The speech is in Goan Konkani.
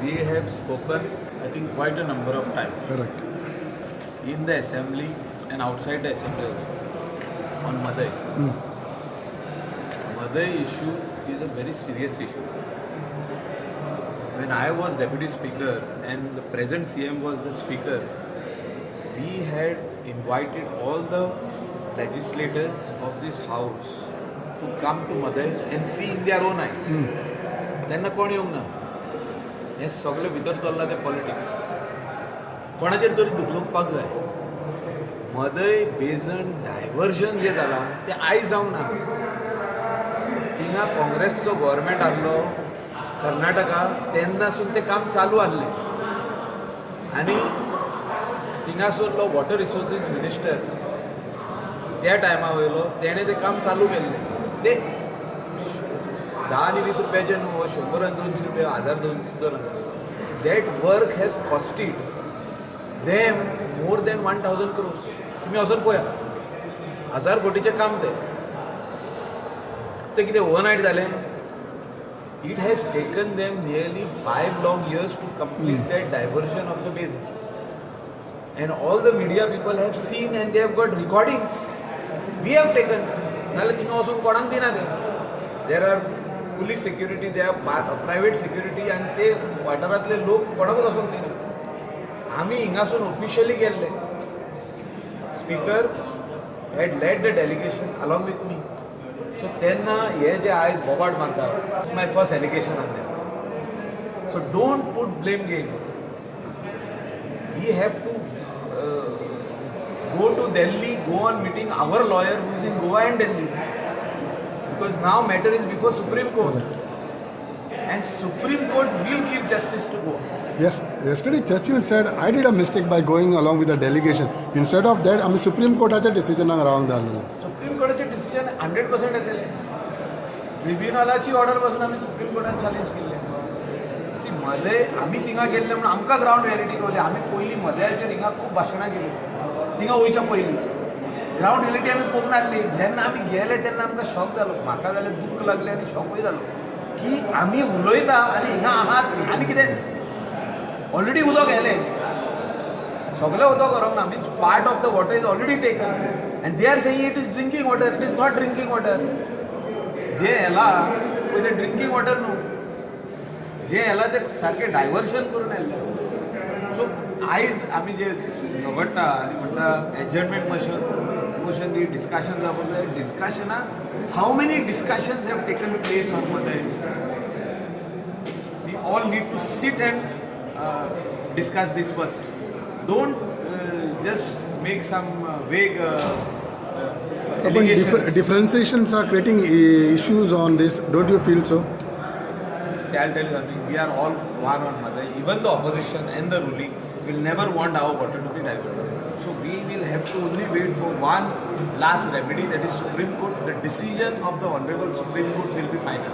We have spoken, I think, quite a number of times. Correct. In the assembly and outside the assembly also, on Mhadei. Mhadei issue is a very serious issue. When I was deputy speaker and the present CM was the speaker, we had invited all the legislators of this house to come to Mhadei and see in their own eyes. तेन्ना कोण येवंक ना. हें सगळें भितर चल्लां तें पॉलिटिक्स. कोणाचेर तरी धुकलुपाक जाय. मदय बेजन डायवर्जन जें जालां तें आयज जावंक ना. थिंगा काँग्रेसचो गव्हर्मेंट आहलो कर्नाटका, तेन्नासून तें काम चालू आहलें आनी थिंगासून वॉटर रिसोर्सीस मिनिस्टर त्या टायमा वयलो तेणें तें काम चालू केल्लें. ते 10 आनी 20 रुपयाचे न्हू, 100 आनी 200 रुपया, 1000 2000. That work has costed them more than 1000 crores. तुमी वचून पळया, 1000 कोटीचें काम तें. तें कितें ओवरनायट जालें? It has taken them nearly 5 long years to complete that diversion of the basin. And all the media people have seen and they have got recordings. We have taken. नाल्यार थिंगा वचून कोणाक दिना ते. There are police security, there are private security आनी ते वाठारांतले लोक कोणाकूच वचूंक दिना. आमी हिंगासून ऑफिशियली गेल्ले. Speaker had led the delegation along with me. So तेन्ना हे जे आयज बोबाट मारता, my first allegation on them. So don't put blame game. We have to go to Delhi, go on meeting our lawyer who is in Goa and Delhi, because now matter is before Supreme Court and Supreme Court will give justice to Goa. Yes, yesterday Churchill said, I did a mistake by going along with the delegation. Instead of that, आमी सुप्रीम कोर्टाच्या डिसिजनाक रावंक जाय आसलें. सुप्रीम कोर्टाचे डिसिजन 100% येतले. ट्रिब्युनलाची ऑर्डर पासून आमी सुप्रीम कोर्टान चॅलेंज केल्ले. सी, मदय आमी थिंगा गेल्ले म्हणून आमकां ग्रावंड रियलिटी कळ्ळी. आमी पयलीं मदयाचेर हिंगा खूब भाशणां केली. थिंगा वयच्या पयलीं ग्रावंड रियलिटी आमी पळोवंक नासली. जेन्ना आमी गेले तेन्ना आमकां शॉक जालो. म्हाका जाल्यार दुख्ख लागलें आनी शॉकूय जालो की आमी उलयता आनी हिंगा आहात आनी कितेंच ऑलरेडी उदक येलें, सगळें उदक व्हरूंक ना. Means part of the water is already taken and they are saying it is drinking water. It is not drinking water. जें येलां पळय तें ड्रिंकींग वॉटर न्हू, जें येलां तें सारकें डायवर्शन करून येल्लें. सो आयज आमी जे झगडटा आनी म्हणटा एडजर्नमेंट मोशन दी डिस्कशन जावपाक जाय. डिस्कशनां, how many discussions have taken place on Mhadei? We all need to sit and discuss this first. Don't just make some vague allegations. Differentiations are creating issues on this. Don't you feel so? See, I'll tell you something. We are all one on Mhadei. Even the opposition and the ruling will never want our water to be diverted. So we will have to only wait for one last remedy, that is Supreme Court. The decision of the Honorable Supreme Court will be final.